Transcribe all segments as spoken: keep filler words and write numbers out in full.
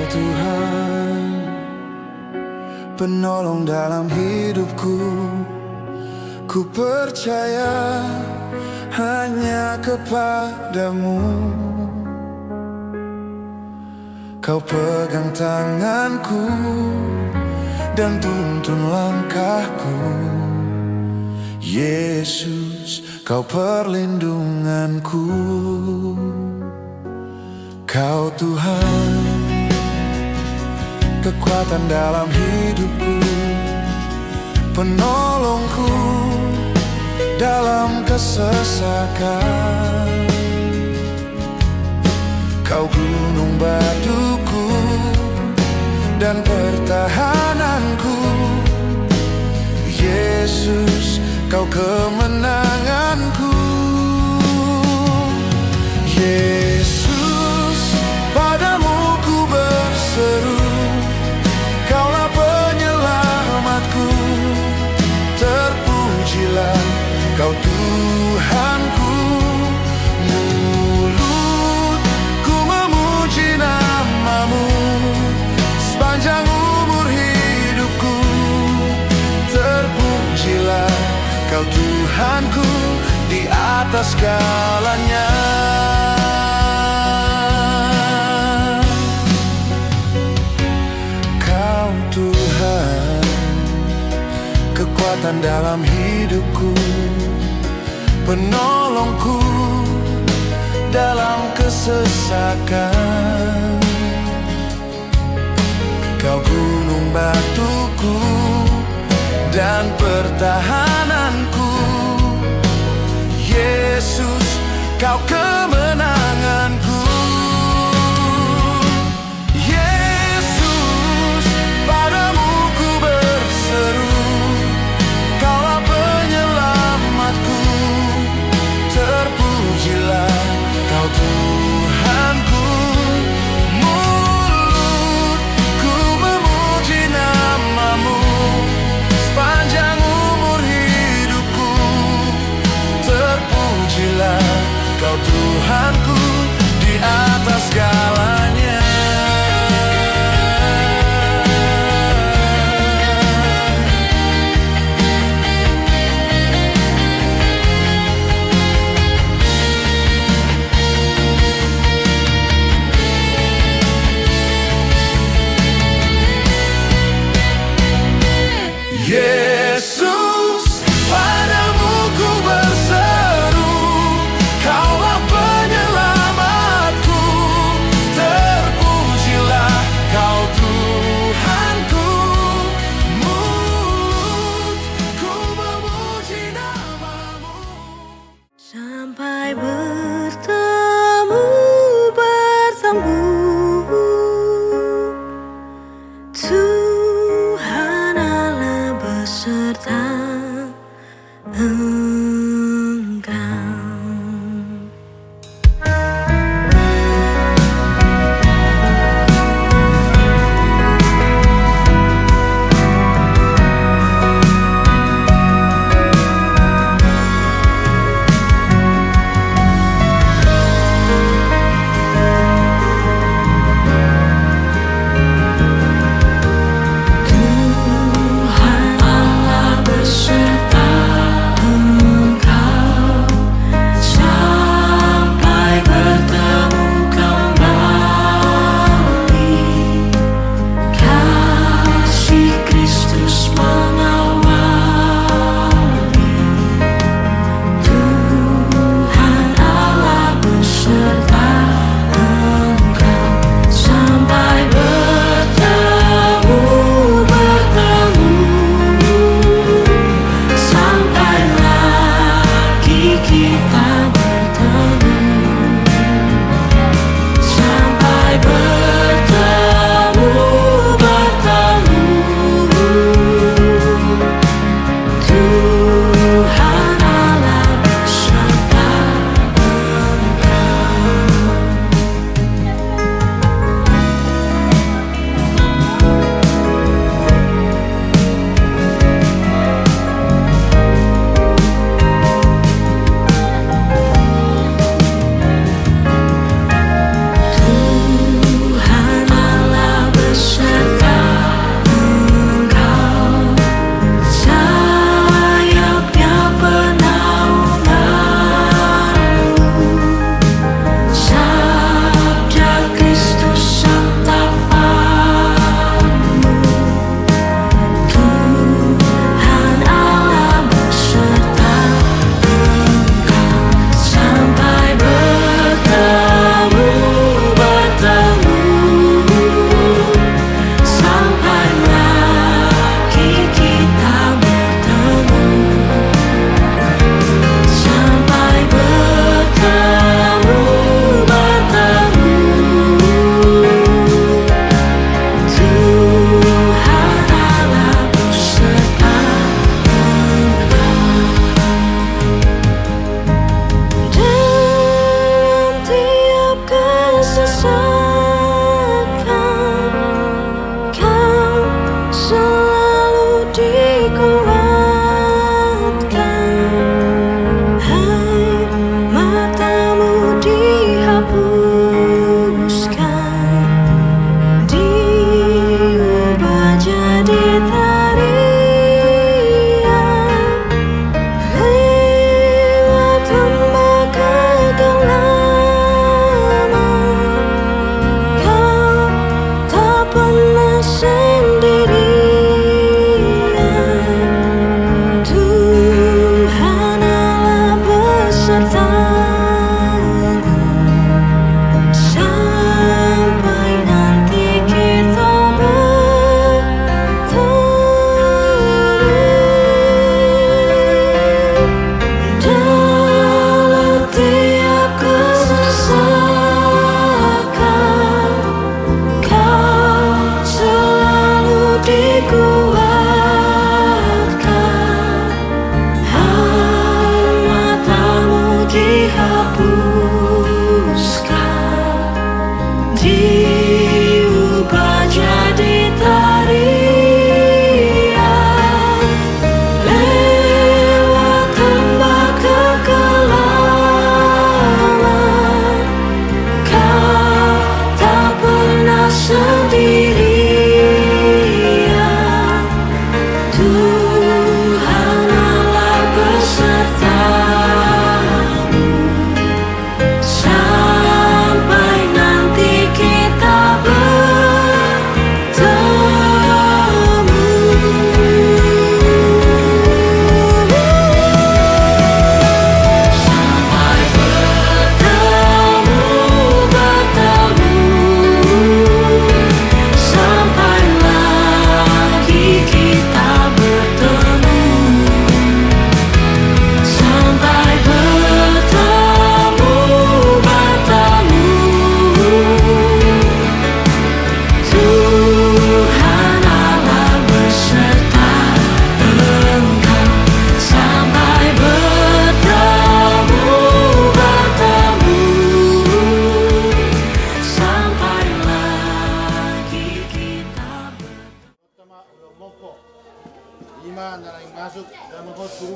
Tuhan, penolong dalam hidupku, ku percaya hanya kepada-Mu. Kau pegang tanganku dan tuntun langkahku. Yesus, Kau perlindunganku. Kau Tuhan, kekuatan dalam hidupku, penolongku dalam kesesakan. Kau gunung batuku dan pertahananku. Yesus, Kau kemenanganku. Yesus, pada-Mu ku berseru, Kaulah penyelamatku. Terpujilah Kau Tuhanku. Mulutku memuji nama-Mu sepanjang umur hidupku. Terpujilah Kau Tuhanku di atas segalanya. Kau Tuhan, kekuatan dalam hidupku, penolongku dalam kesesakan. Kau gunung batuku dan pertahananku. Yesus, Kau kemenanganku. Yesus, pada-Mu ku berseru, Kaulah penyelamatku. Terpujilah Kau Tuhanku. Mulutku memuji nama-Mu sepanjang umur hidupku. Terpujilah Kau Tuhan.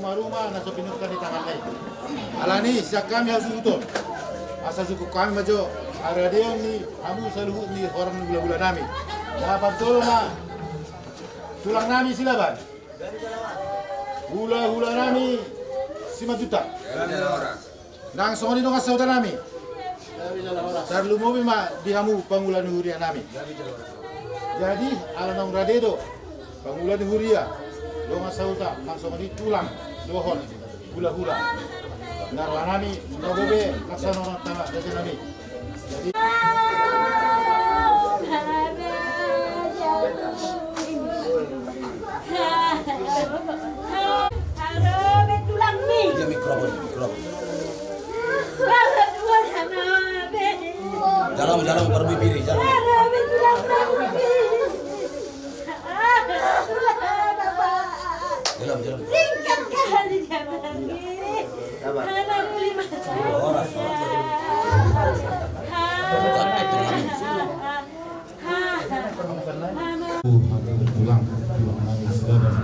Ruma na so pinungka ni tangan nai. Alani sian hami hasuhuton. Asa sungkun hami ma jo haradeon ni hamu saluhut ni horong ni hulahula nami. Na partolu ma tulang nami Silaban. Hulahula nami Simanjuntak. Nang songon i dongan sahuta nami. Tarlumobi ma di hamu pangula ni huria nami. Jadi ala naung rade do pangula ni huria, dongan sahuta, nang songon i tulang dohot hulahula. Na roha nami na boi be laksana orang tama raja nami. Jadi Halo, be tulangmi. Iya, mikrofon, mikrofon. Jalan, jalan, pergi piri, jalan. Halo, be tulangmi. Jalan, jalan. Singkat kali jalan ini. Sabar. Halo, terima kasih. Horas, horas. Halo. Tulang, tulang nami Silaban.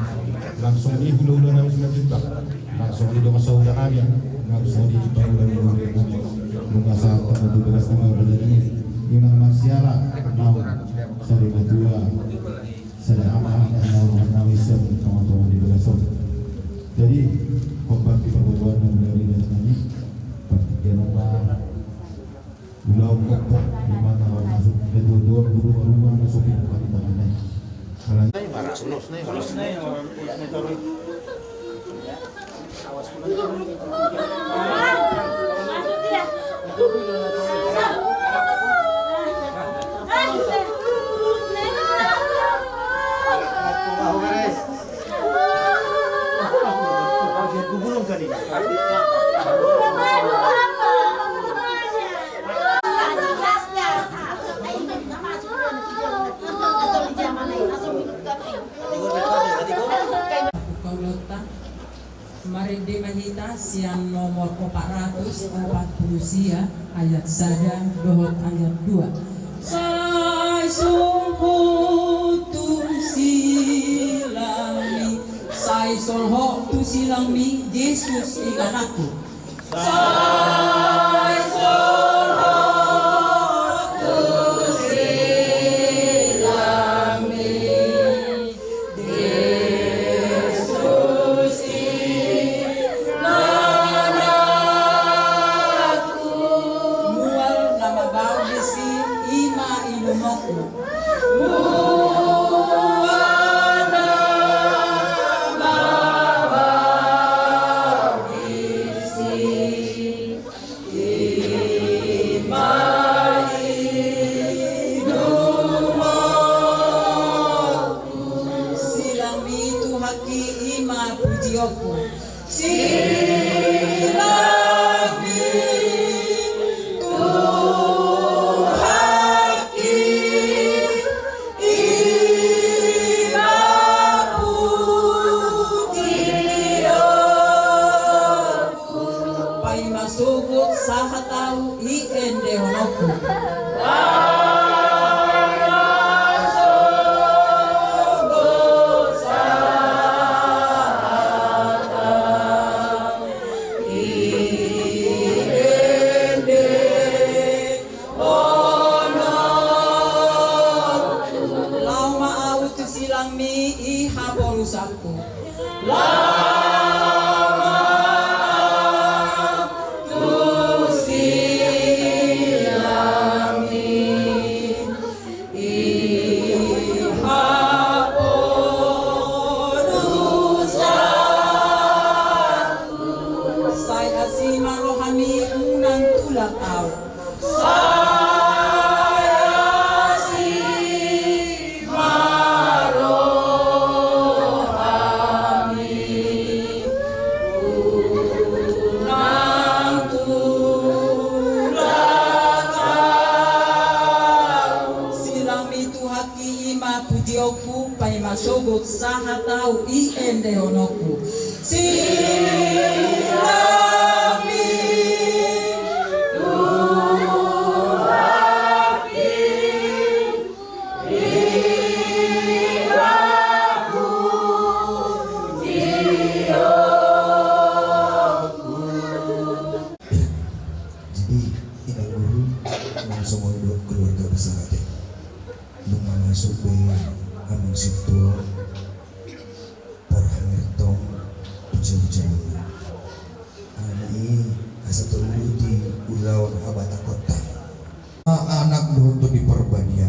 Langsung di hulahula nami Simanjuntak. Langsung di dongan sahuta nami. Langsung di pangula ni hulahula nami. Nunga sahat hamu tu bagas ni hulahula nami. Inang marsiala, naung sada matua, sada ama, naung roha nami sian tongatonga ni bagas on. Jadi, hombar di parboruon nami dari bagas nami. Partingkian on ma. Ulaon pokpok di mata masuk ketua-tua guru rumah masuk di tempat di tangannya. Kalau Marende ma hita sian nomor opat ratus opat pulu sia ayat sada dohot ayat dua. Sai solhot tu silangmi, sai solhot tu silangmi, Jesus ingananku. Sai solhot tu silangmi, Jesus ingananku. Mual na mabau disi, i ma inumonku. Mual na mabau disi, i ma inumonku. Silangmi Tuhanki, i ma pujionku. Silangmi Tuhanki, i ma pujionku. Paima sogot sahat au i endehononku. Paima sogot sahat au i endehononku. Laho ma au tu silangmi, i haporusanku. Laho ma au tu silangmi, i haporusanku. Sai asi ma rohami, unang tulak au. Sai asi ma rohami, unang tulak au. Silangmi Tuhanki, i ma pujionku, paima sogot sahat au i endehononku. Silangmi Tuhanki, i ma pujionku. Songon i dohot keluarga besar ate. Nunga masuk be amang sintua, porhangirtong, ucai-ucai. Alani i asa torus di ulaon habatahonta. Anak dohot Tondi Parbadia,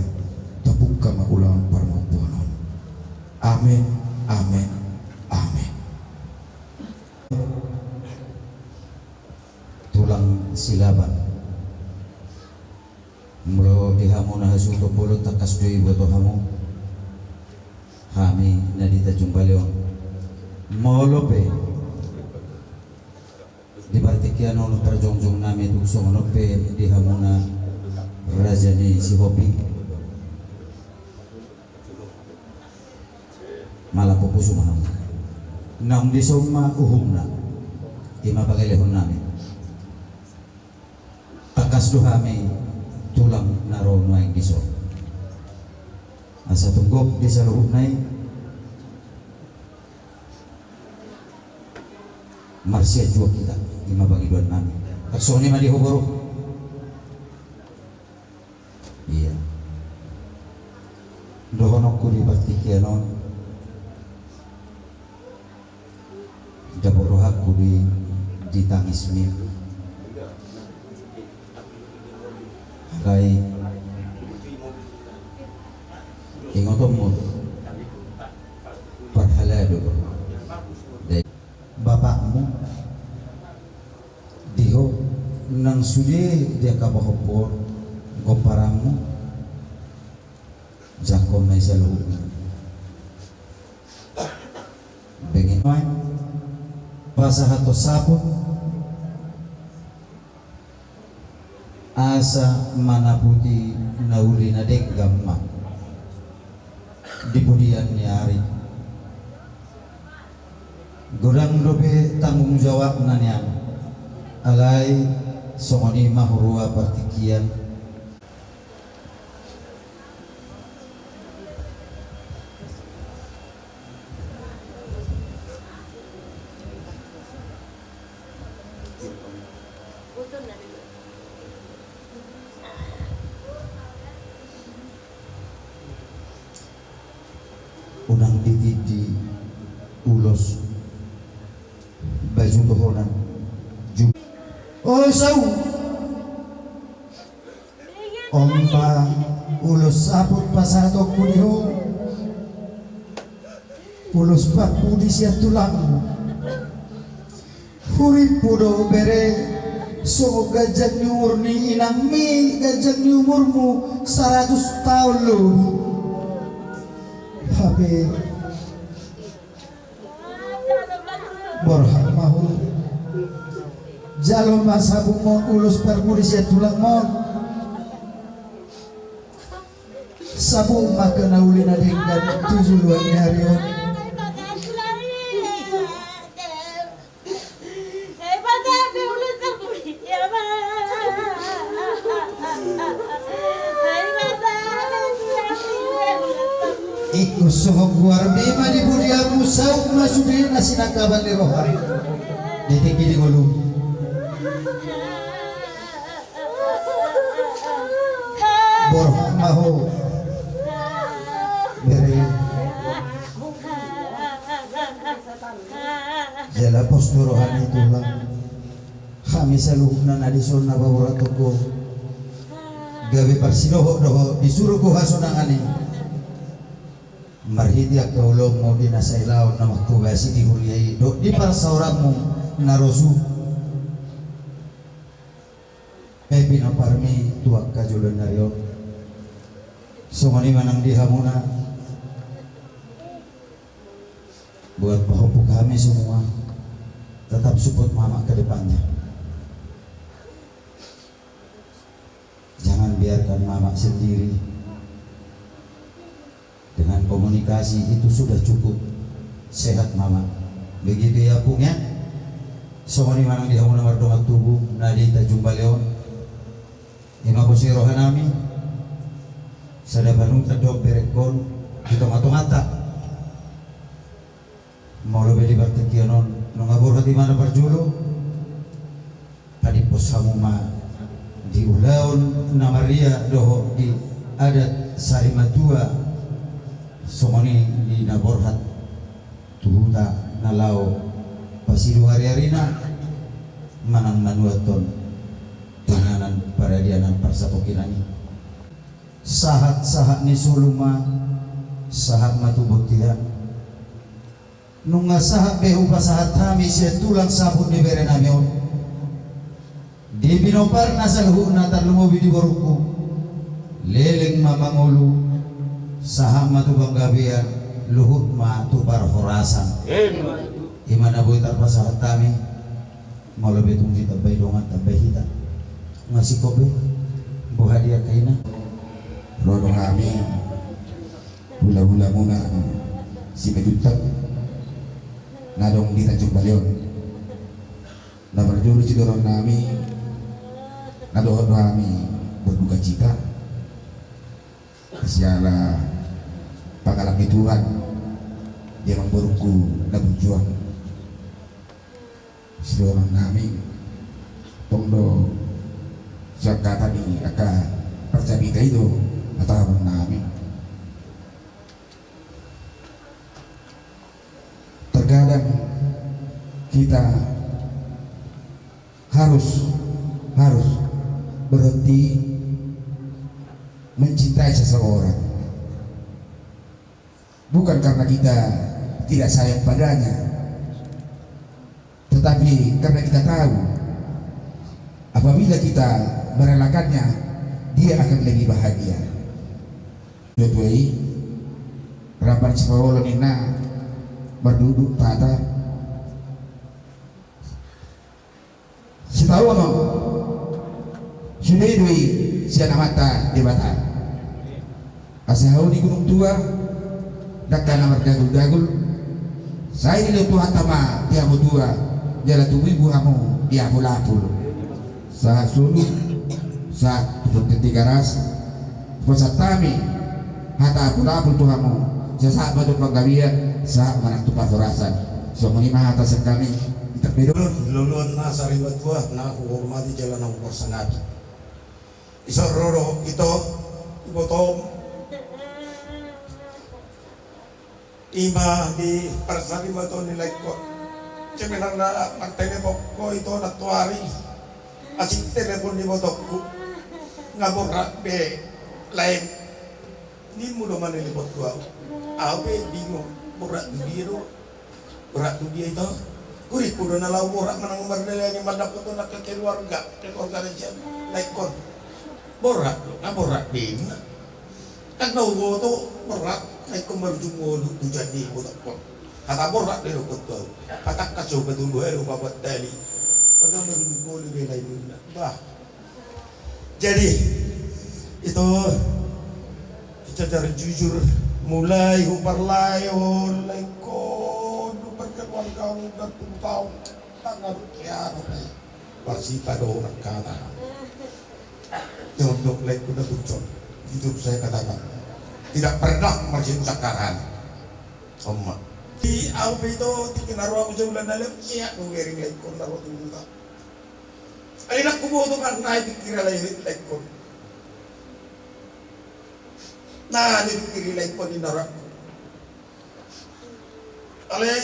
tapungka ma ulaon parmampuan on. Amen, amen, amen. Tulang Silaban. Molo di hamuna hasuhuton bolon tangkas do i buat hamu. Hami na di Tanjung Balai on. Molo pe di partingkian on parjongjong nami tung songon on pe di hamuna raja ni Sihoping. Malap pusu ma hamu. Naung dison ma uhumna. I ma pangelehon nami. Tangkas do hami tulang na ro nuaeng dison. Asa tung gok di saluhutna i marsianjuan hita, i ma pangidoan nami. Tarsongon i ma di ho boru. Ia. Dohononku di partingkian on. Dapot rohangku di, di tangismi. Alai ingotonmu parhalado. Bapakmu di ho nang sude di angka pahompu on, gomparanmu, jangkon na i saluhutna. Bengi nuaeng pasahathon saput asa manaputi na uli na denggan ma di pudian ni ari. Godang dope tanggung jawabna nian, alai songon i ma huroha partingkian. Unang ditindi ulos baju dohonan ju-, o saut. On ma ulos saput pasahatonku di ho. Ulos parpudi sian tulangmu. Hurimpu do bere, songon ganjang ni umur ni inangmi, ganjang ni umurmu saratus taon lobi. Hape borhat ma ho. Jalo ma saputmon ulos parpudi sian tulangmon. Saput ma angka na uli na denggan tu joloan ni ari on. Ingkon songon goarmi ma di pudianmu, saut ma sude na sinangkapan ni roha di tingki ni ngolum. Borhat ma ho, bere. Jala pos do roha ni tulang. Hami saluhutna na dison na paborhathon ho, gabe parsidohot do ho di surgo hasonangan i. Marhite angka ulaonmu di na sailaon na manghobasi di huria i dohot di parsaoranmu na rosu. Ai pinomparmi tu angka joloan ni ari on. Songon i ma nang di hamuna. Buat pahompu kami semua, tetap support Mamak ke depannya. Jangan biarkan Mamak sendiri. Dengan komunikasi itu sudah cukup sehat Mamak. Begitu ya, Pung, ya. Songon i ma nang di hamuna mardongan tubu na di Tanjung Balai on. I ma pos ni roha nami. Sada panutan do berengkon di tonga-tonganta. Molo be di partingkian on nunga borhat ibana parjolo, padimpos hamu ma Di ulaon na maria dohot di adat sarimatua, songon i di na borhat tu huta na laho pasidung ariarina manang manuathon panganan paradianan parsatongkinan i. Sahat-sahat ni solu ma, sahat ma tu bontean. Nunga sahat be hupasahat hami sian tulang saput ni berenami on. Di pinomparna saluhutna tarlumobi di borungku. Leleng ma mangolu, sahat ma tu panggabean, luhut ma tu parhorasan. Ima. Ima na boi tarpasahat hami. Molo be tung ditambai dongan, tambai hita. Nga singkop be. Boha dia kaina. Ro do hami. Hula-hula muna Simanjuntak na adong di Tanjung Balai on. Na parjolo sidoronnami na dohot do hami berdukacita siala pangalap ni Tuhan di amangborungku na burju on. Sidoronnami tong do sian hata ni angka parjamita i do hatahononnami. Terkadang kita harus, harus berhenti mencintai seseorang. Bukan karena kita tidak sayang padanya, tetapi karena kita tahu apabila kita merelakannya, dia akan lebih bahagia. Dua-dua i, rapan sipaolo ninna, marduduk tata. Sitaonon sude do i sian Amanta Debata. Asa hau di gunung tua, dangka na mardagul-dagul, sai dilehon Tuhanta ma di hamu tua, jala tubu-ibu hamu di apul-apul. Sahat solu, sahat tu Ponte Tigaras, hupasahat hami hata apul-apul tu hamu, sahat ma tu panggabean, sahat ma nang tu parhorasan. Songon i ma hata sian hami. Itak bedo. Loloan na sarimatua na huhormati jala na huparsangapi. Ison ro do ito, ibotom. Ima di parsarimatua ni laengkon. Sebenarna martelepon ho ito nantoari. Asing telepon ni ibotongku. Nga borhat be lae. Nimmu do manelpon tu au. Au pe bingung. Borhat tu dia do. Borhat tu dia ito. Hurippu do na laho borhat manang mardalan i mandapothon angka keluarga. Keluarga na sian laengkon. Borhat do. Nga borhat be ninna. Kan na huboto borhat, na ingkon marujung ngolu tu jandi ibotongkon. Hata borhat do idokkon tu au. Patangkas jo patuluhon, pabuat tali. Pala marujung ngolu be lae ninna. Bah. Jadi ito, secara jujur, mulai huparlae ho laengkon, huparkeluarga ho, dan puluh tahun. Tangan kiamat. Parsita do hata. Jondok laengku na burju on. Jujur saya katakan, tidak pernah marsiusangkaran. Oma. Di au pe ito, tingki na ro au jaulan na lem, siak do gering laengkon na ro tu huta. Ai nang huboto ma na dipikiri laengkon. Na dipikiri laengkon di na ro. Alai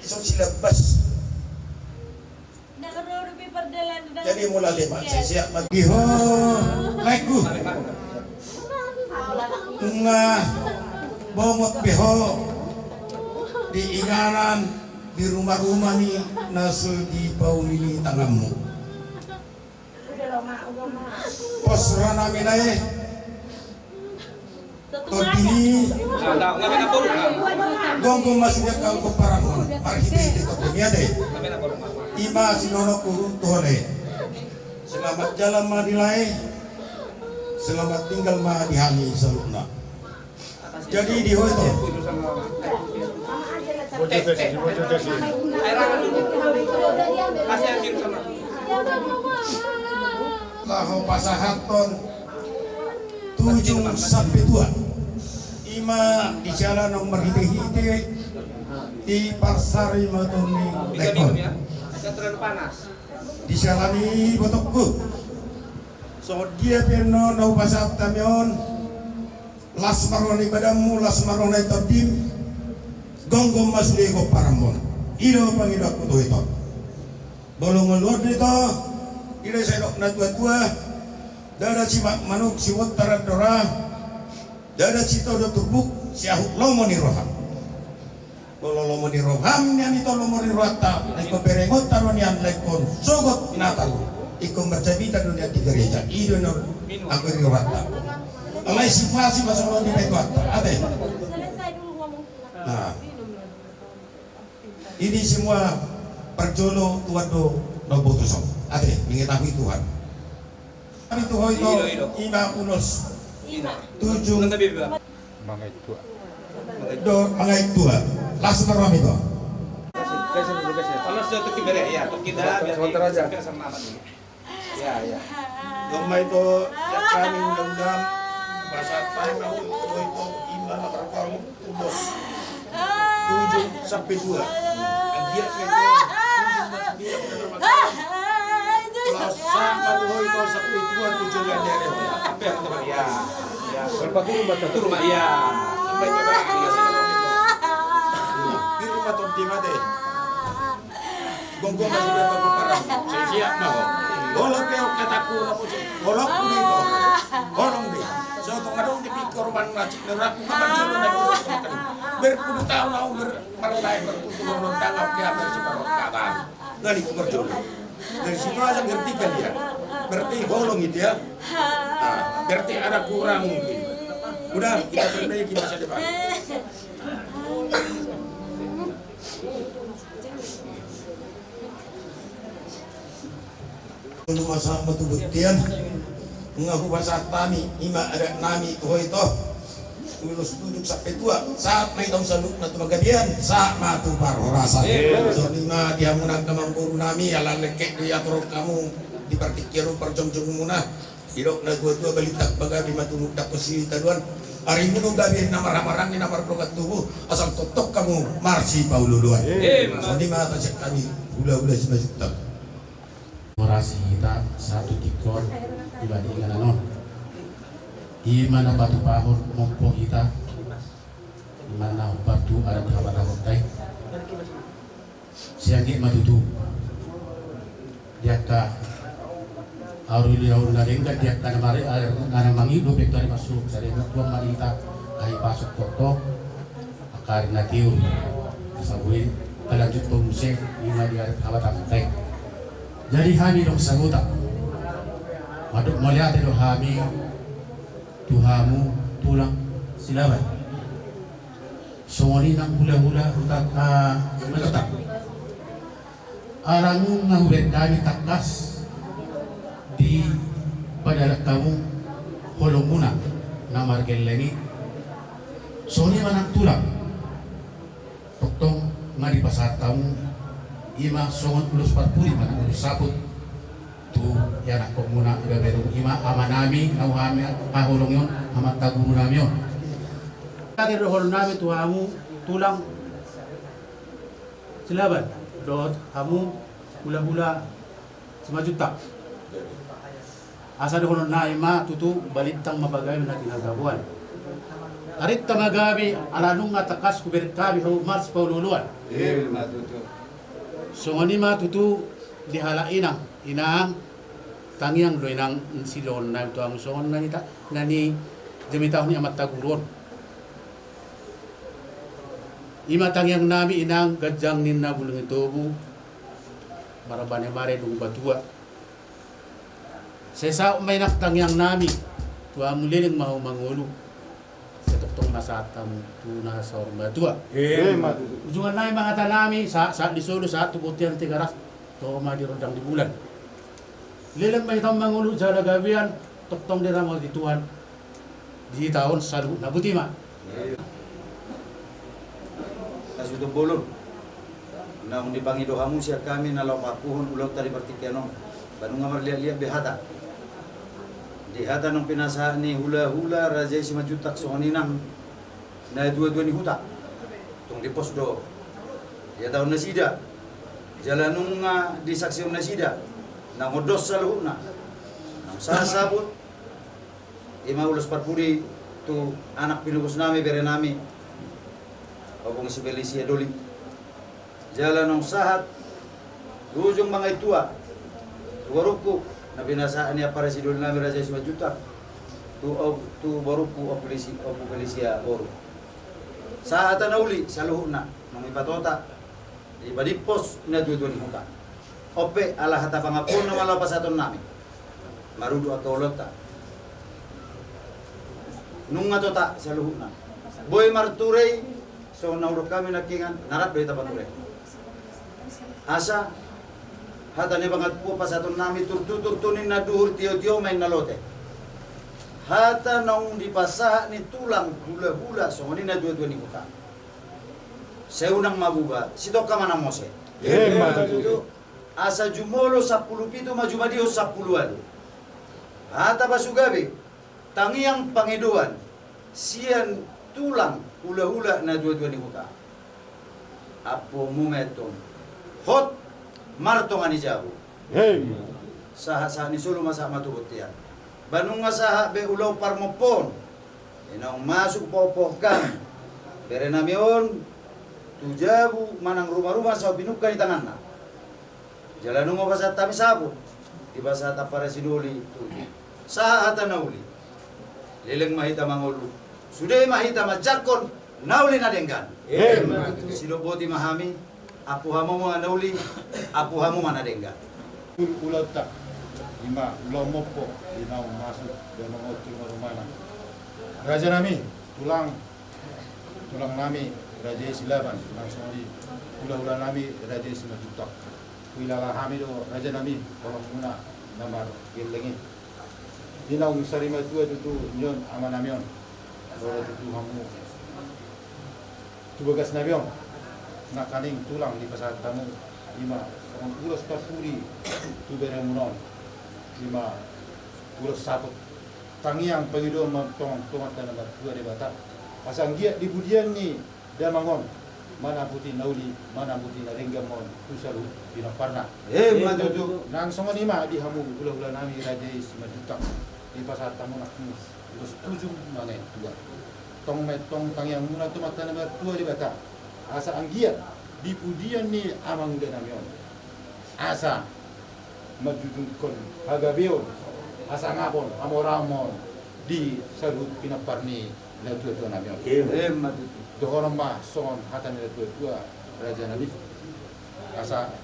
ison silabas. Jadi mula lima, saya siap mati. Di ho, laengku. Nunga bongot be ho di inganan, di rumah-rumah ni na so dipauli ni tanganmu. Pos roha nami lae. Tondi ni gomgom ma sude angka pomparanmon marhite-hite tondi ni ate. Ima sinonokku tu ho lae. Selamat jalan ma di lae. Selamat tinggal ma di hami saluhutna. Jadi di ho ito. Laho pasahathon tujung sampe tua. Ima di siala naung marhite-hite di parsarimatua ni laengkon. Di siala ni ibotongku. Songon dia pe annon na hupasahat hami on, las ma roha ni badanmu, las ma roha ni tondim, gomgom ma sude pomparanmon. I do pangidoanku tu ho ito. Bolongon londi to, i do sai dok na tuatua, ndada simak manuk sibontar andora, ndada sitodo turbuk siahut lomo ni roha. Molo lomo ni roham nian ito lomo ni rohanta, na ingkon berengonta do nian na ingkon sogot Natal, ingkon marjamita do nian di gereja, i do na anggo ni rohanta. Alai situasi ma songon on di pe Tuhanta, ate. Nah. Ini semua parjolo Tuhan do na umboto songon on. Ate, mengetahui Tuhan. Hami tu ho ito, ima ulos. Tujuh. Mangait Tuhan. Do, mangait Tuhan. Langsung taruh hami tu. Sebentar aja. Ya, ya. Dong ma ito, ya kami undang-undang, masa tanggal, ho ito, ima, apa, ulos tujuh sampe dua. Anggiat ito, tujuh sampe dua, bener, bener. Masa ma tu ho ito sampe dua, tujuh, ya, ya, ya. Sampe, ya, ya. Berapa turun, Bapak? Turun, Mak, ya. Sampe, coba, ya, sampe, sampe. Di rumah Tom Timate. Gomgom ma sude pomparanmu. Sai siap ma ho. Molo pe on hatangku na muse, holong do ito. Holong do. Sai tong adong di pingkiranmu na cik na ragu, kapan jolo na ito. Berpuluh tahun au ber-, marlae berpuluh tahun au tangap dia berseparoh kata. Nggak di berjolo. Dari situ aja ngerti kan dia. Berarti holong itu ya. Nah, berarti ada kurang mungkin. Udah, kita perbaiki masa depan. Molo masa ma tu bontean, nga hupasahat hami, ima adat nami tu ho ito. Ulos tujuh sampe dua, sahat ma ito saluhutna tu panggabean, sahat ma tu parhorasan. Songon i ma di hamu nang amangboru nami, ala lengkek do i atur hamu di partingkian on parjongjongmuna. Didok na tuatua, balintang pagabe ma tumundalhon sitadoan. Arimuna gabe na marhahamaranggi na mardongan tubu, asal tongtong hamu marsipaolooloan. Songon i ma hata sian hami hulahula Simanjuntak. Orasi hita sahat tu tingki on, ima di inganan on. Ima na patupahon mompo hita, ima na hombar tu adat habatahonta i. Sai anggiat ma tutu. Di angka ahu di laon na denggan, di angka na mare-, na mangido pe tu ari marsuhuk, sai denggan Tuhan ma di hita, ai pasuk tongtong. Angka ari na tiur, asa boi talanjuthon muse, ima di adat habatahonta i. Jadi hami dong sahuta. Mandok mauliate do hami tu hamu tulang Silaban. Songon i nang hulahula huta, ah, Simanjuntak. Ala nunga hubaen hami tangkas dipadalan hamu holongmuna na margelleng i. Songon i ma nang tulang. Tongtong nga dipasahat hamu, ima songon ulos parpudi ma nang ulos saput tu ianakhonmuna, ibaberung ima amanami, na hami haholongi on, amanta guru nami on. Terakhir do holong nami tu hamu tulang Silaban dohot hamu hulahula Simanjuntak. Asa dohonon nami ma tutu, balintang ma pagabe na tinanggaboan. Arinta ma gabe, ala nunga tangkas hubereng hami hamu marsipaolooloan. Ima tutu. Songon i ma tutu di halak inang, inang tangiang do inang siloon nami tu hamu songon na nita-, na nijamitahon ni amanta guru on. Ima tangiang nami inang, ganjang ninna bulung ni tobu, marbane mare dung batua. Sai saut ma inang tangiang nami tu hamu, leleng ma hamu mangolu. Sai tongtong ma sahat hamu tu na saur matua. Ima tutu. Ujungan nami ma hata nami, sa-, sahat di solu, sahat tu bontean Tigaras, toho ma di rondang di bulan. Leleng ma hita mangolu jala gabean, tongtong diramoti Tuhan di hita on saluhutna. Boti ma. Hasuhuton bolon. Naung dipangido hamu sian hami na laho pakuhon ulaonta di partingkian on, ba nunga marliatliat be hata. Di hata naung pinasahat ni hulahula raja i Simanjuntak songon i nang natuatua ni huta. Tung dipos do dihatahon nasida, jala nunga disaksihon nasida. Nang ondos saluhutna, nang Sahat saput, ima ulos parpudi tu anak pinobus nami, bere nami, Ompung si Felicia Doli. Jala naung sahat tu ujung mangatua, tu borungku, na pinasahat ni ampara si Doli nami Raja Simanjuntak, tu, tu borungku Ompung Felisi-, Ompung Felicia boru. Sahat hata na uli saluhutna, naung dipatota, dipadimpos natuatua ni huta. On pe ala hata pangampuon nama laho pasahaton nami. Marudut angka ulaonta. Nunga tota saluhutna. Boi marture i, songon na hudok hami nangkiningan, na rap do hita pature. Asa hata ni pangampuon pasahaton nami, turtu, turtu ninna duhur, tiotio ma ninna lote. Hata naung dipasahat ni tulang hulahula songon i natuatua ni huta. Sai unang mabuba, sitongka ma na mose. Emma tutu. Asa jumolo sampulu pitu ma jumadihon sampulu ualu. Hata pasu gabe, tangiang pangidoan sian tulang hulahula natuatua ni huta. Ampuonmu ma antong. Hot martonga ni jabu. Emma. Sahat, sahat ni solu ma sahat ma tu bontean. Ba nunga sahat be ulaon parmompoon. Naung masuk pohon-pohon hami, bere nami on, tu jabu manang rumaruma saut pinungka ni tanganna. Jala nunga hupasahat hami saput, dipasahat ampara si Doli tu. Sahat hata na uli. Leleng ma hita mangolu. Sude ma hita manjangkon na uli na denggan. Emma tutu. Sidok boti ma hami. Ampu hamu ma na uli, ampu hamu ma na denggan. Ul-, ulaonta, ima ulaon mompo, di naung masuk damang on tu rumarumana. Raja nami, tulang, tulang nami, Raja i Silaban, nang songon i hulahula nami, Raja i Simanjuntak. Huhilala hami do, raja nami, holongmuna na margelleng i. Di naung sarimatua tutu nion ama nami on. Ro do tutu hamu tu bagas nami on, nangkaning tulang dipasahat hamu, ima songon ulos parpudi tu beremuna on, ima ulos saput. Tangiang pangidoan ma antong tu Amanta na martua Debata, asa anggiat di pudian ni damang on, manamputi na uli, manamputi na denggan ma on tu saluhut pinomparna. Emma tutu. Nang songon i ma di hamu hulahula nami Raja i Simanjuntak, dipasahat hamu nangkin ulos tujung mangatua. Tong ma antong tangiangmuna tu Amanta na martua Debata, asa anggiat di pudian ni amanguda nami on, asa manjujungkon hagabeon, hasangapon, hamoraon ma on di saluhut pinompar ni natuatua nami on. Emma tutu. Dohonon ma songon hata ni natuatua, raja nami. Asa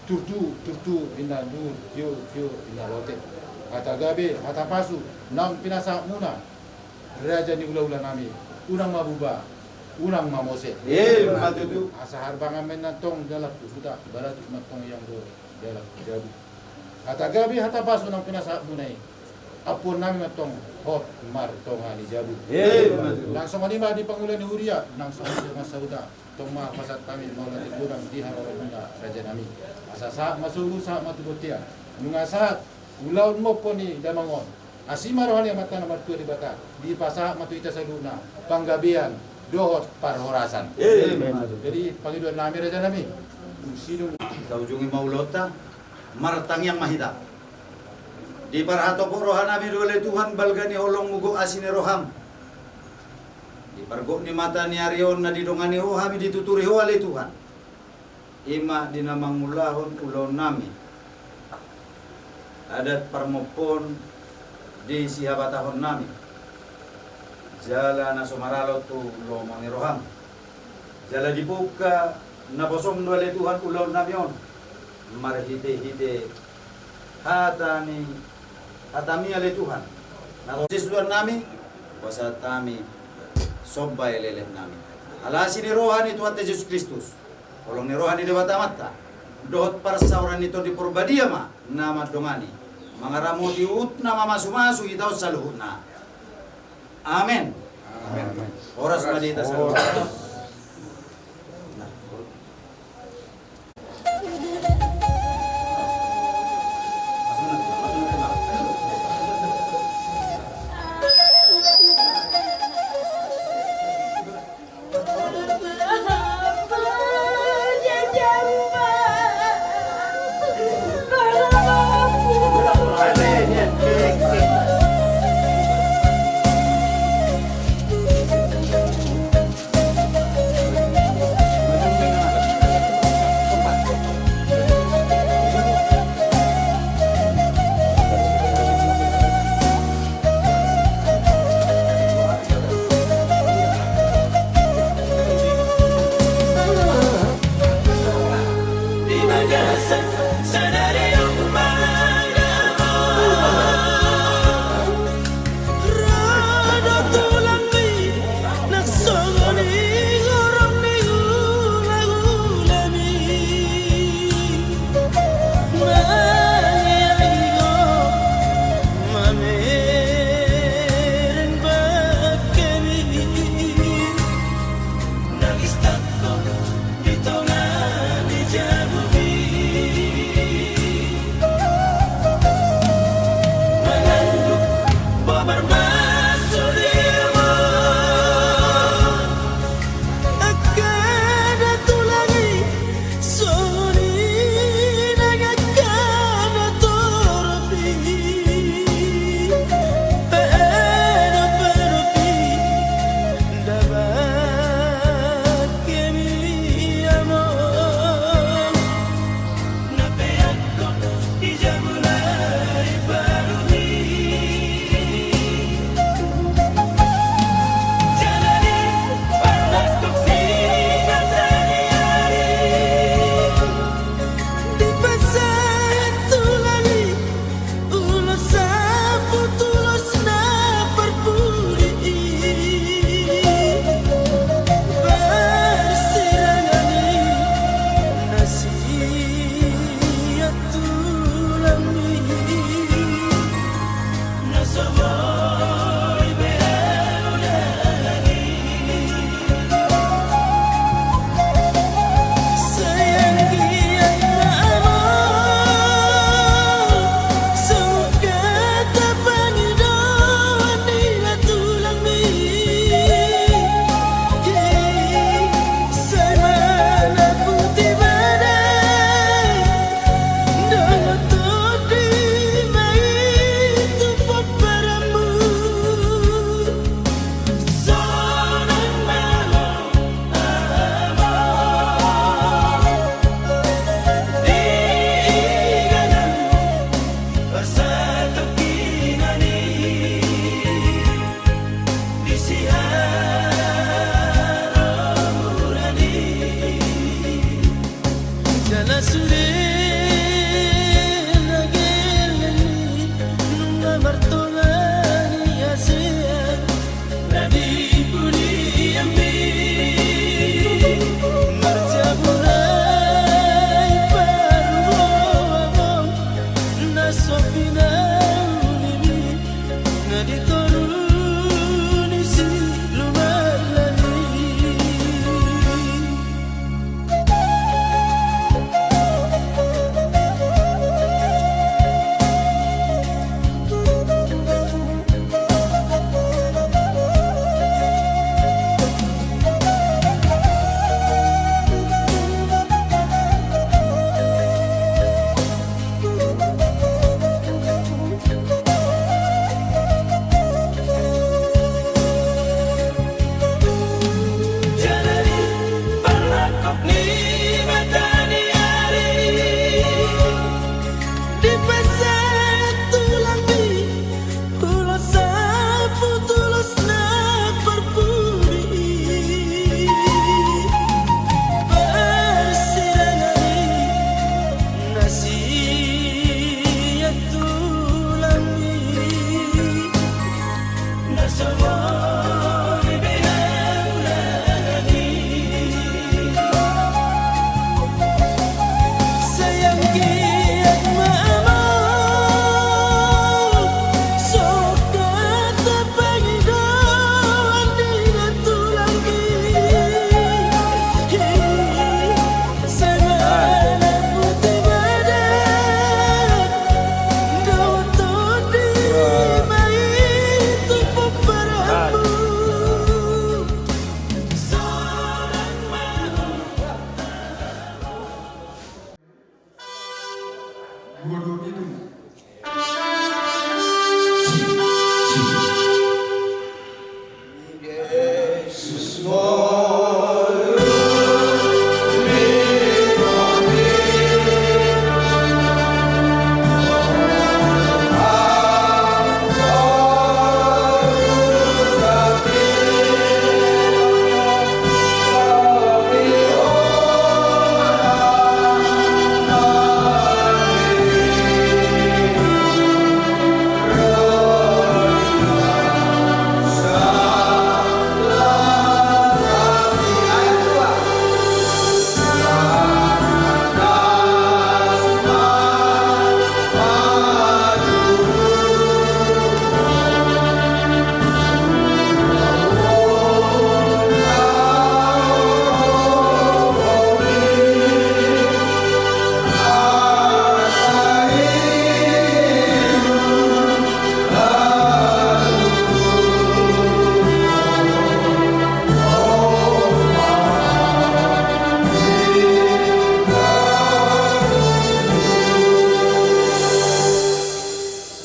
turtu, turtu ninna duhur, tio, tio ninna lote. Hata gabe, hata pasu naung pinasahatmuna, raja ni hulahula nami, unang mabuba, unang mamose. Emma tutu. Asa harbangan ma inna antong dalan tu huta, baratuk ma antong ianggo dalan tu jabu. Hata gabe, hata pasu naung pinasahatmuna i, ampuon nami ma antong hot martonga ni jabu. Emma tutu. Nang songon i ma di pangula ni huria, nang songon i ma sahuta. Tong ma hupasahat hami mauliate godang di haroromuna, raja nami. Asa sahat ma solu, sahat ma tu bontean. Nunga sahat ulaon mompo ni damang on, asi ma roha ni Amanta na martua Debata, dipasahat ma tu hita saluhutna panggabean dohot parhorasan. Emma tutu. Jadi pangidoan nami, raja nami, dung sidung. Taujungi ma ulaonta, martangiang ma hita. Diparhatopot roha nami do ale Tuhan balga ni holongmu, gok asi ni roham. Di pargok ni mata ni ari on na didongani Ho hami, dituturi Ho ale Tuhan. Ima di na mangulahon ulaon nami, adat parmompoon di sihabatahon nami, jala na so maralo tu lomo ni roham. Jala dibungka naposam do ale Tuhan ulaon nami on, marhitehite hata ni, hatami ale Tuhan. Na ro sisuan nami, hupasahat hami somba elek nami. Ala asi ni roha ni Tuhanta Jesus Kristus, holong ni roha ni Debata Amanta, dohot parsaoran ni Tondi Porbadia ma na mandongani, mangaramoti, huhut na mamasumasu hita on saluhutna. Amen. Amen. Horas ma di hita saluhutna.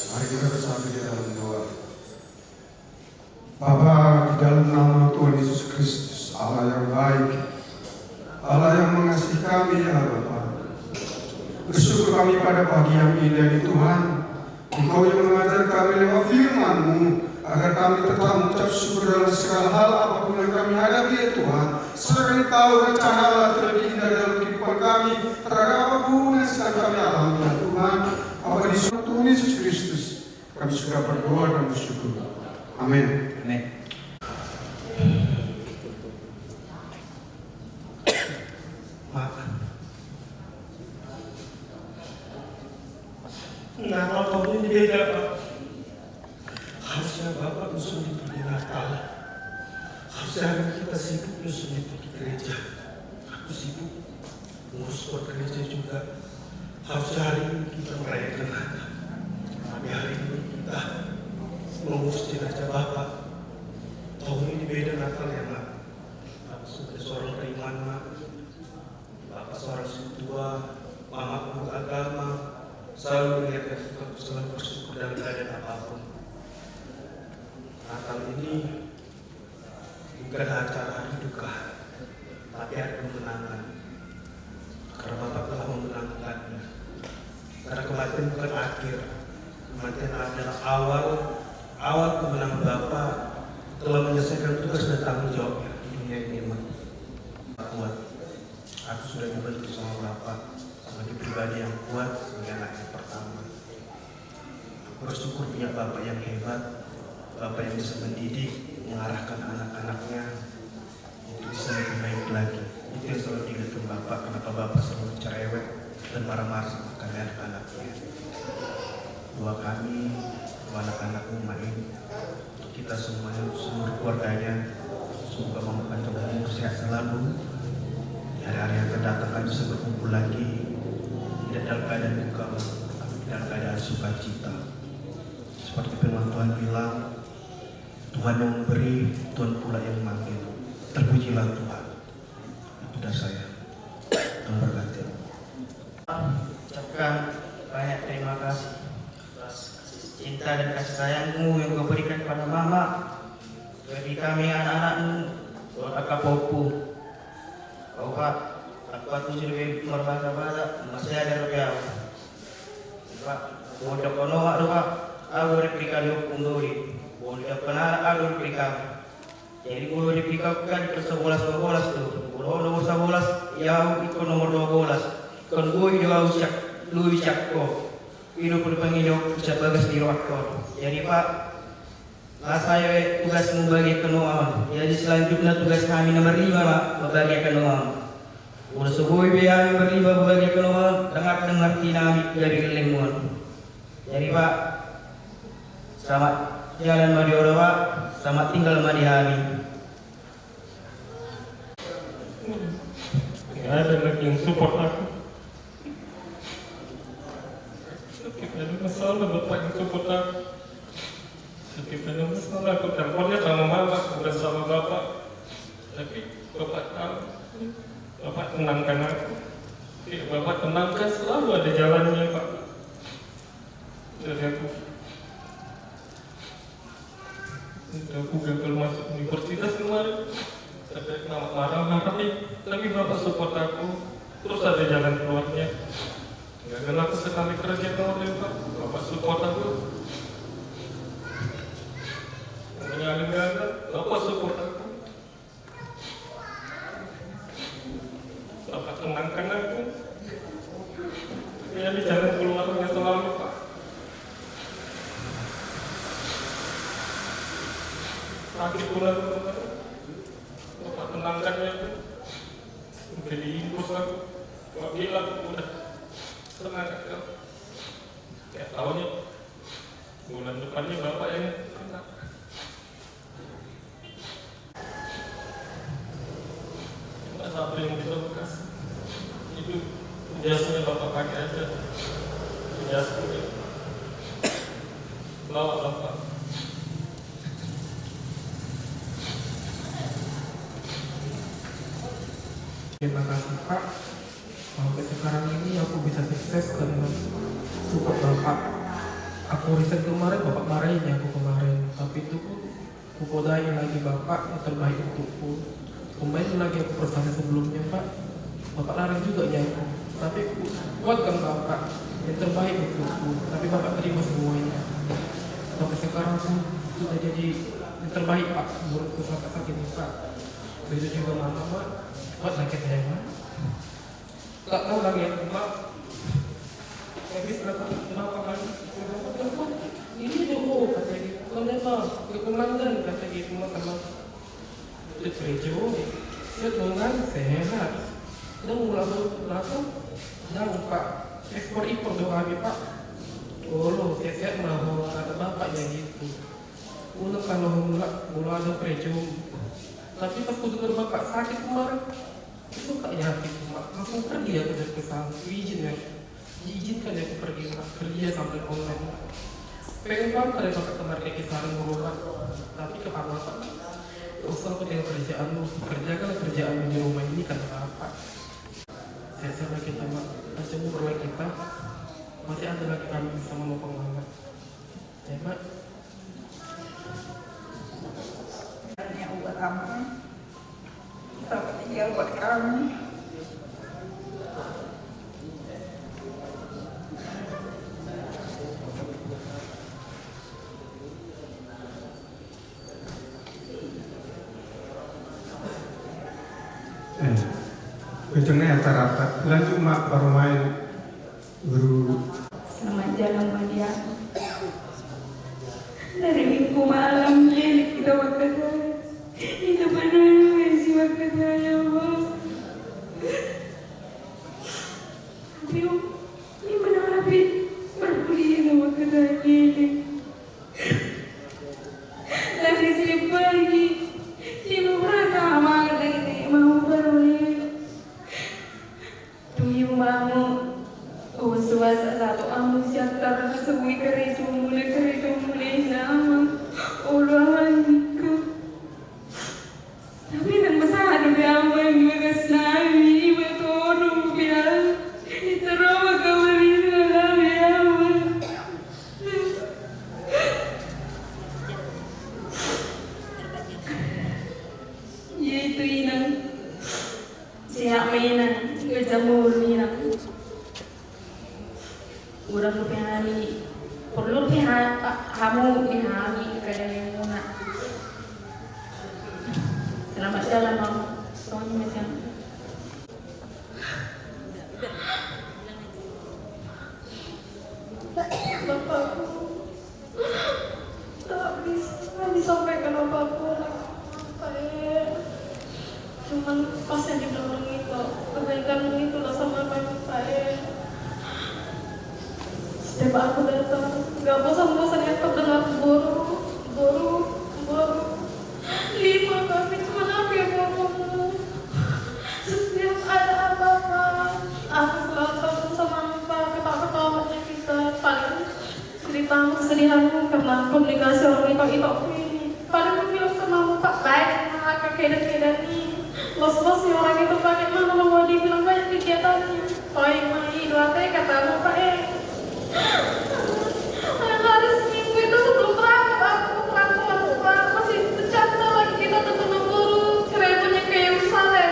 Mari kita bersatu di dalam doa. Bapa, di dalam nama Tuhan Yesus Kristus, Allah yang baik, Allah yang mengasihi kami, ya Bapa. Bersyukur kami pada pagi yang indah ini, Tuhan. Engkau yang mengajar kami lewat firman-Mu, agar kami tetap mengucap syukur dalam segala hal apapun yang kami hadapi, ya Tuhan. Sebab kami tahu rencana Allah itu lebih indah dalam kehidupan kami terhadap apapun yang sedang kami alami, ya Tuhan. Bapa, di dalam Tuhan Yesus Kristus, kami sudah berdoa dan bersyukur. Amin. Amin. Pak. Nah, kalau ini beda, Pak. Harusnya Bapak nyusun liturgi Natal. Harusnya hari kita sibuk nyusun liturgi gereja. Aku sibuk ngurus keluarga gereja juga. Harusnya hari ini kita merayakan Natal. Tapi hari ini kita mengurus jenazah Bapak. Tahun ini beda Natal ya, Mak. Aku sebagai seorang beriman, Mak. Bapak seorang sintua, Mama guru agama, selalu mengingatkan kita untuk selalu bersyukur dalam keadaan apapun. Natal ini bukan acara hari duka, tapi hari kemenangan. Karena Bapak telah memenangkannya. Karena kematian bukan akhir, kematian adalah awal, awal kemenangan Bapak telah menyelesaikan tugas dan tanggung jawabnya di dunia ini, Mak. Kuat. Aku sudah dibentuk sama Bapak sebagai pribadi yang kuat, sebagai anak yang pertama. Aku bersyukur punya Bapak yang hebat, Bapak yang bisa mendidik, mengarahkan anak-anaknya untuk bisa lebih baik lagi. Itu yang selalu diingatkan Bapak, kenapa Bapak selalu cerewet dan marah-marah sama kami anak-anaknya. Doa kami, doa anak-anakmu, Mak, ini untuk kita semuanya, untuk seluruh keluarganya. Semoga Mama panjang umur, sehat selalu. Di hari-hari yang akan datang kami bisa berkumpul lagi, tidak dalam keadaan duka, Mak, tapi dalam keadaan sukacita. Seperti firman Tuhan bilang, Tuhan yang memberi, Tuhan pula yang memanggil. Terpujilah Tuhan. Itu dari saya. Tuhan berkati. Ucapkan banyak terima kasih atas kasih cinta dan kasih sayang-Mu yang Kau berikan kepada Mama. Bagi kami anak-anak-Mu, dohot angka pahompu. Au, Pak, angka pahompu, sude pe marbahasa-bahasa, masih ada dope au. Pak, molo didok omak do, Pak, au do dipilihon ni ompung do i. Molo didok anak, au do dipilihon. Jadi molo dipilihon kan sabolas dua bolas do. Molo nomor sabolas, ia au ingkon nomor dua bolas. Ingkon boi do au sian, lului sian ho. I do pola pangidoanku sian bagas ni rohangkon. Jadi, Pak, Las sae tugasmu bagian kanoa on. Jadi selanjutnya tugas hami na marlima ma mambagiakan on. Molo so boi be hami marlima mambagiakan on, dengar dengar tinami gabe gellengmu on. Jadi Pak, selamat jalan ma di ora Pak, selamat tinggal ma di hami. Nggak ada lagi yang support aku. Setiap ada masalah, bapak yang support aku. Setiap ada masalah, aku teleponnya sama mama, bukan sama bapak. Tapi bapak tahu, bapak tenangkan aku. Iya, bapak tenangkan, selalu ada jalannya, Pak. Dari aku. Udah, aku gagal masuk universitas kemarin. Sampai kena marah-marah nih. Tapi bapak support aku. Terus ada jalan keluarnya. Gagal aku sekali kerja kemarin, Pak. Bapak support aku. Menyalin gagal, bapak support aku. Bapak tenangkan aku. Ya, di jalan keluarnya selalu, Pak. Sakit pula aku kemarin. Bapak tenangkan ya aku. Udah diinfus aku. Bapak bilang, udah, semangat kau. Kayak tahunnya, bulan depannya bapak yang kena. Nggak tahu apa yang bisa bekas. Itu jasnya bapak pakai aja. Itu jasnya. Bawa bapak. Terima kasih, Pak. Sampai sekarang ini aku bisa sukses karena support Bapak. Aku resign kemarin, Bapak marahin aku kemarin. Tapi itu pun kupoda lagi Bapak yang terbaik untukku. Kembali lagi aku perusahaan sebelumnya, Pak. Bapak larang juga ya aku. Tapi ku kuatkan Bapak yang terbaik untukku. Tapi Bapak terima semuanya. Sampai sekarang pun sudah jadi yang terbaik, Pak, menurutku sampai saat ini, Pak. Begitu juga mama, Pak. Pak sakit ya, Pak. Tak tahu lagi aku, Pak. Habis berapa, berapa kali? Ini dulu, kata dia. Kalau memang ke komandan, kata dia, cuma teman. Itu kerja, dia dengan sehat. Dan mulai langsung, dan Pak, ekspor impor dong kami, Pak. Oh, lo, sehat-sehat mah, kata Bapak ya gitu. Ulang kalau mulai, mulai ada kerja. Tapi pas kudengar Bapak sakit kemarin, itu kak yakin, Mak. Langsung pergi aku dari perusahaan. Izin ya. Diizinkan ya aku pergi, Mak. Kerja sampai online. Pengen banget ada tempat kemarin kayak kisaran berobat. Tapi kepala Bapak, "Gak usah, aku tinggal kerjaan lu. Kerjakanlah kerjaan lu di rumah ini," kata Bapak. Sehat-sehat lagi kita, Mak. Panjang umur lagi kita. Masih ada lagi kami bisa menolong Bapak. Ya, Mak. Yang buat apa? Dapat tinggal buat kami. Eh, ujungnya rata-rata. Lanjut, Mak, baru main. Guru. Selamat jalan, Madia. Dari Minggu malam, dia kita waktu itu. Itu benar, si waktu itu, ya Allah. Tapi, ini benar, tapi berkuliah waktu itu. Dari siapa ini? Ibu pernah sama kita ini, mau bermain. Tuyu mamu, usuasa satu amu siantar na sebui kerejo mule, kerejo mule nama. Ulu amanku. Tapi nang masa ada be aman juga senami, iba tonu biar. Itu roh kemarin nami aman. Ya itu inang. Sehat ma inang, gaja mulu inang. Urang dope hami, porlu dope ha-, hamu di hami, kadang yang muna. Selamat jalan, Mam. Songon i ma sian. Bapakku. Tak bisa. Aku datang, gak bosan-bosan ya kau dengar boru, boru, boru. Lima kami cuma apa ya boru. Setiap ada apa-apa, aku selalu ketemu sama Pak, ketawa-ketawanya kita. Paling cerita kesedihanmu karena komunikasi orang itu, itu ini. Paling ku bilang sama Pak, baik, Pak, kakek dan kedani. Los-los ya orang itu pakai mana mau dibilang banyak kegiatannya. Paling mah itu apa ya kata Pak, eh. Hari Minggu itu belum berangkat aku, aku, aku, aku, aku masih bercanda lagi kita tentang guru, cerai punya kayak Yerusalem.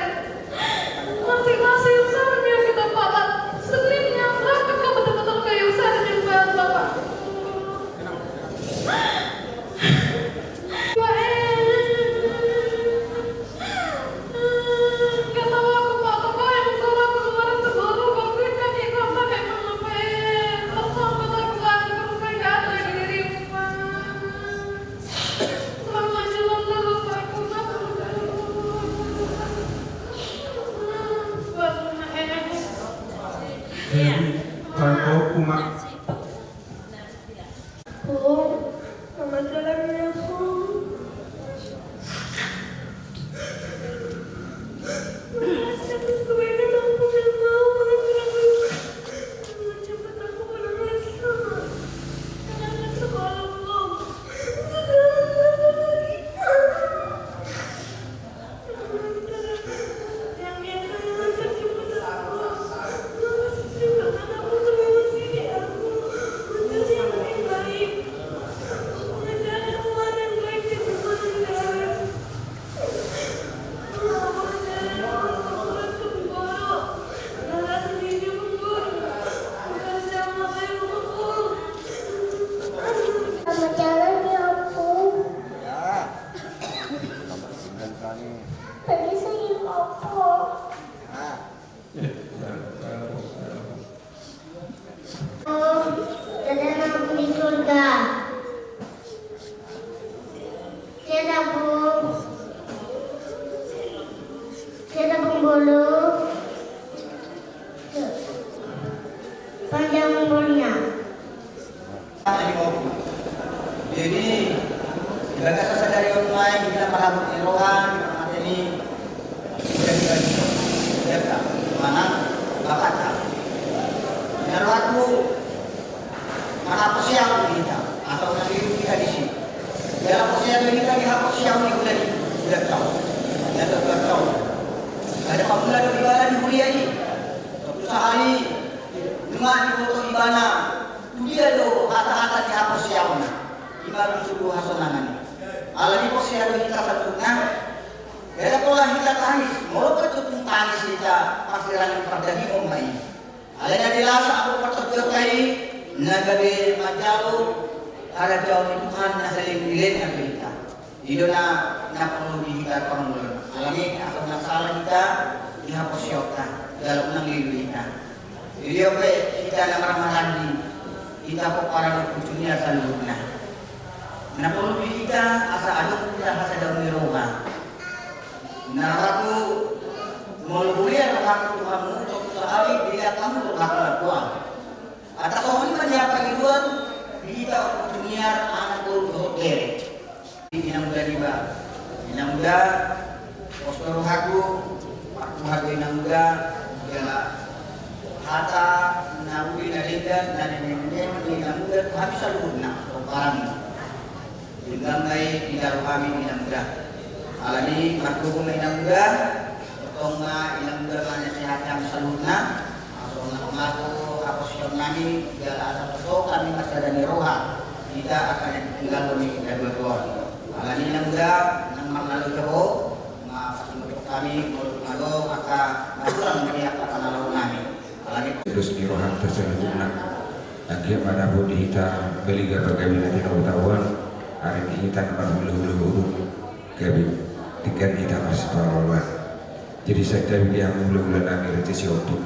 Masih, masih Yerusalem yang kita pahat. Seninnya berangkat kau betul-betul kayak Yerusalem yang buat Bapak. Jadi, Franco, Uma. Om, selamat jalan ya, Om. Cepat aku pulang S M A. Jangan sekolah, Om. Sekarang apa lagi? Selamat jalan ya, Opo. Ya. Tadi saya Opo. Ah. Om, dada na di surga. Siapa, Bung? Siapa, Bung Bulu? Panjang umurnya. Jadi, di bagasan sadari on ma i, hita marhabot ni roha, di parmata ni, jadi bagi, ya, mana, bakat, na rohangku, marhaporseaon di hita, atau na di hita disi. Jala porsea do hita di haporseaon ni hulahula, hulahula. Ada pangula do ibana di huria i. Sahali, nunga diboto ibana, tu dia do hata-hata ni haporseaonna, ima do tubu hasonangan i. Alani porsea do hita saluhutna, ndada pola hita tangis, molo pe tung tangis hita, pasti rangin pardagingkon ma i. Alai na jelas, anggo partondion i, na gabe manjalo harajaon ni Tuhan na saleleng ni lelengna do hita. I do na, na porlu di hita parmulon. Alani, anggo na sala hita, di haporseaonta, jala unang lilu hita. Jadi, ope, hita na marhahamaranggi, hita pomparan ni junior saluhutna. Na porlu di hita, asa adong hita hasadaon ni roha. Na rohangku, molo huria rohangku tu hamu, tung sahali dilehon hamu rohangku na tua. Atas songon i ma di hata pangidoan, di hita junior, anak boru dohot bere. Inang Uda niba. Inang Uda, pos do rohangku, partuha do Inang Uda, jala hata na uli na denggan, na ninenenon ni Inang Uda, tu hami saluhutna, pomparanmu. Denggan ma i ditaru hami Inang Uda. Alani margogo ma Inang Uda, tong ma Inang Uda manasehati hami saluhutna. Asa unang mago haporseaon nami, jala asa so hami marsada ni roha, hita angka na tinggal ni na dua-dua on. Alani Inang Uda, nang marnalo jo ho, ma pasingot hami, molo tung adong angka na hurang di angka pangalahon nami. Alani. Dos ni rohanta saluhutna. Anggiat ma dapot di hita baliga pagabe na tinahu-tahuan, ari ni hita na marhulahula urung, gabe denggan hita marsiparoloan. Jadi, sai tabi di hamu hulahula nami Raja Sihombing,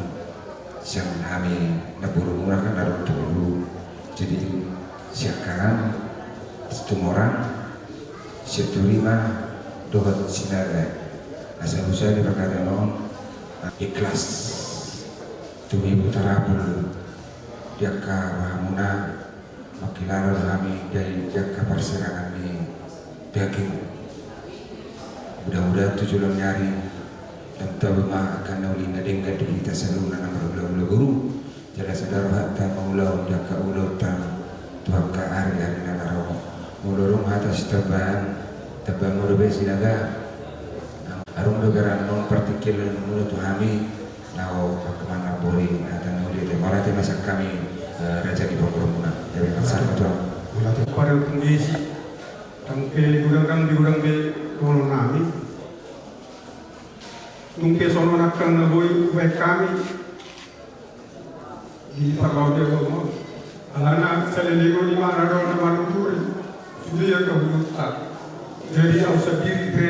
sian hami namborumuna kan adong tolu. Jadi, siangkangan, Situmorang, Sianturimma, dohot Sinaga. Asa husa di parkataan on, ikhlas. Tumibu tarapul. Di angka rohamuna, mangkilala do hami di angka parsirangan ni daging. Mudah-mudahan tu joloan ni ari ndang tabo ma angka na uli na denggan di hita saluhutna na marhula-hula boru. Jala sada rohanta mangulahon di angka ulaonta tu angka ari-ari na ro. Molo adong hata sitambaan, tambaan ma dope Sinaga. Adong do berengon partingkian muna tu hami. Laho pangkemana bori hata na uli ate. Mauliate ma sian hami, eh, raja ni pamoruonmuna. Jadi maksud tu. Pada kondisi, sampe gudang kan di gudang be, tolong nami. Tung pe songon angka na boi hubaen hami. Di parlao dia ngomong. Alana saleleng on ima na do na manuturi. Sude angka hulutta. Jadi au sandiri pe.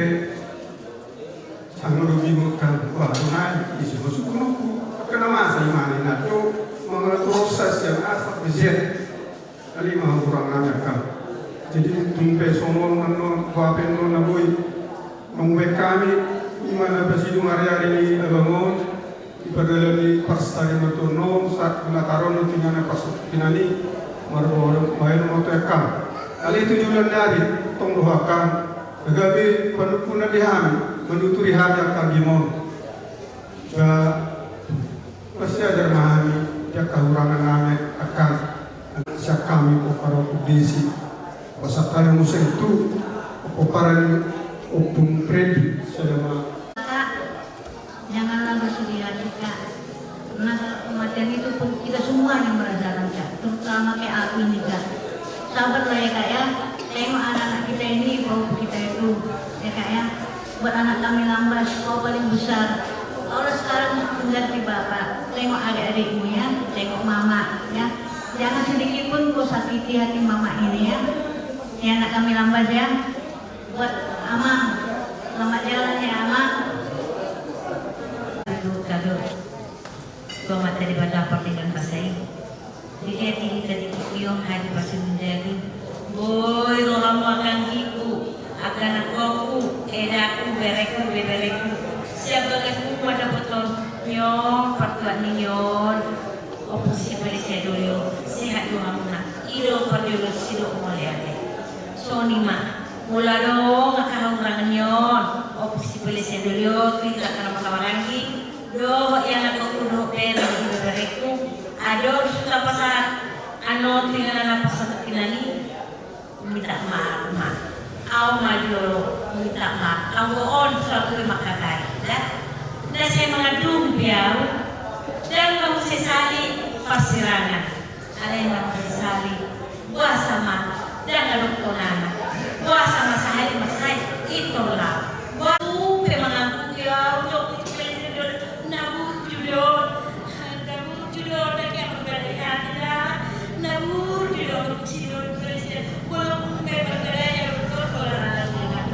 Sanga do bingung kan, wah, tunai, isi masuk ke noku. Kena masa imani na do, mangala proses yang asal kejadian. Kali ma hurang nami angka. Jadi tung pe songon annon, bapen non na boi. Mangube hami, ima na pasidung ari-ari ni abang on. Di pardalanan ni parsarimaton on, sahat tu na taron on tingana parsarimaton i, marbohorong baen ma tu angka. Alai tu joloan ni ari, tong do angka. Gabe panungkunan di hami, manuturi hami angka game on. Ba, marsiajar ma hami, di angka hurangan nami angka. Sian hami pomparan Ompung Desi. Pasahat hami muse tu pomparan Ompung Freddy. Sada ma. Janganlah bersedih hati, Kak. Karena kematian itu pun kita semua yang merasakan, Kak. Terutama kayak aku ini, Kak. Sabarlah ya, Kak, ya. Tengok anak-anak kita ini, bau kita itu, ya, Kak, ya. Buat anak kami Lambas, kau paling besar. Kau lah sekarang pengganti bapak. Tengok adik-adikmu, ya. Tengok mama, ya. Jangan sedikit pun kau sakiti hati mama ini, ya. Ya, anak kami Lambas, ya. Buat Amang, selamat jalan ya, Amang. Kado, kado. Tua mata di bata pardenggan basa i. Di dia tinggi tadi tiong hadi pasir menjadi. Boi rohamu angka anggiku, angka anakku, edaku, bereku, bebereku. Siap bagasku mata beton, nion, partuat ni nion. Ompung Sipelesi Adoli, sehat do hamuna. I do parjolo sidok mauliate. Songon i ma. Molo adong angka hahurangan nion, Ompung Sipelesi Adoli, tu hita angka na marhahamaranggi, dohot ianakhonku dohot bere ni bebereku, adong suta pasahat, annon tu inganan na pasahat inganan i, minta maaf ma. Au ma jolo minta maaf. Au on selalu mangkatai, da. Na sai mangandung be au, ndang na husesali parsirangan. Alai na husesali, boasa ma, ndang adong tonana. Boasa ma sahali ma sahali, i tong laho. Boasa pe mangaku dia, untuk itu, na burju do, na burju do, na kaya berbalik hati dah, na burju do, untuk sido, untuk sido. Walaupun memang bedanya betul, kalau anak-anak,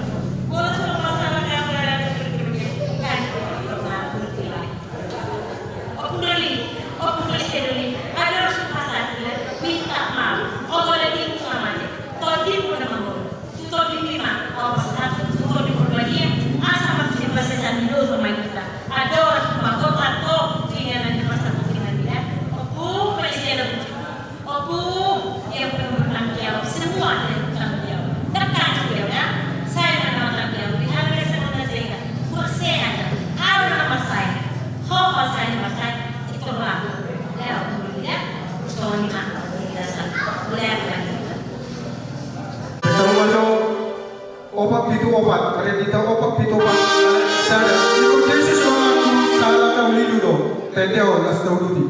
walau sama-sama kamu ada, kan, Ompung Doli, Ompung Doli, Ompung Doli, adong sumpah satu, minta maaf. Obat lagi sama aja. Todi pun nama mau. Todi lima. Obat satu. Todi pun dua dia. Asa masih bahasa sandi dulu sama kita. Adong sumpah kau tak kau. Tinggal nanti pas satu tinggal dia. Ompung Doli, Ompung, yang perlu bertanggung jawab, semua ada yang bertanggung jawab. Tekan sudah, ya. Saya yang bertanggung jawab. Di harga saya pernah saya ingat. Buat saya ada. Ada nama saya. Kau saya nama saya. Itu lah. Ya, Ompung, ya. Soalnya apa? Kita sana. Boleh apa? Kita mau masuk. Opat pitu opat, ringgit opat pitu opat. Sada, ikut Yesus doang, salah tahu lidu dong. Tete on, las tahu duti.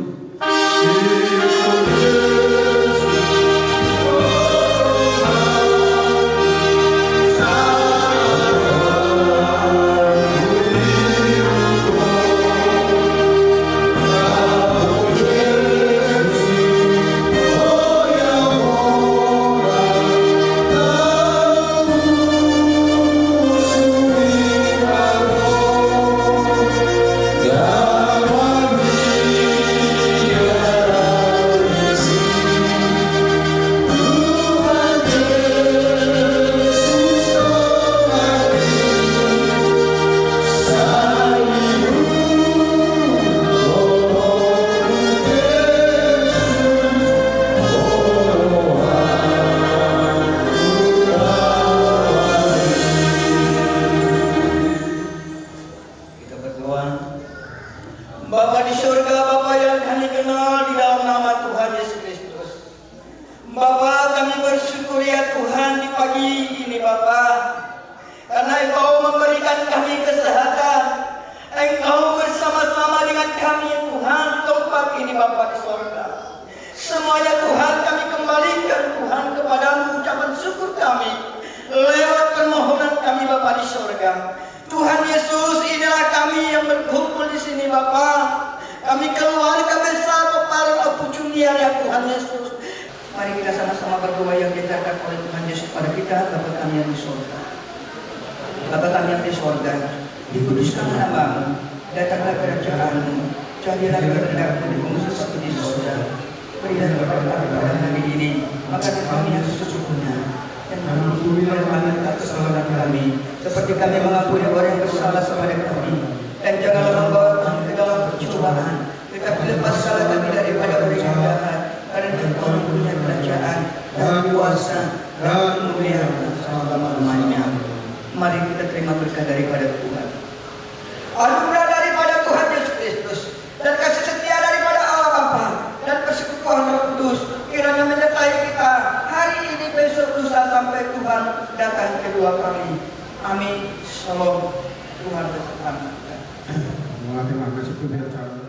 Tuhan Yesus, inilah kami yang berkumpul di sini, Bapa. Kami keluarga besar Pomparan Ompu Junia, ya Tuhan Yesus. Mari kita sama-sama berdoa yang diajarkan oleh Tuhan Yesus pada kita, Bapa kami yang di sorga. Bapa kami yang di sorga, dikuduskanlah nama-Mu, datanglah kerajaan-Mu, jadilah kehendak-Mu di bumi seperti di sorga. Berilah kepada kami pada hari ini makan kami yang sesungguhnya, dan ampuni kepada kami atas kesalahan kami, seperti kami mengampuni orang yang bersalah kepada kami, dan janganlah membawa kami ke dalam pencobaan, tetapi lepaskanlah kami daripada orang yang jahat, karena Engkau yang punya kerajaan, dan kuasa, dan kemuliaan selama-lamanya. Mari kita terima berkat daripada Tuhan. Anugerah daripada Tuhan Yesus Kristus, dan kasih setia daripada Allah Bapa, dan persekutuan Roh Kudus, kiranya menyertai kita hari ini, besok, lusa, sampai Tuhan datang kedua kali. Amin. Shalom. Tuhan bersama kita. Terima kasih, Tuhan.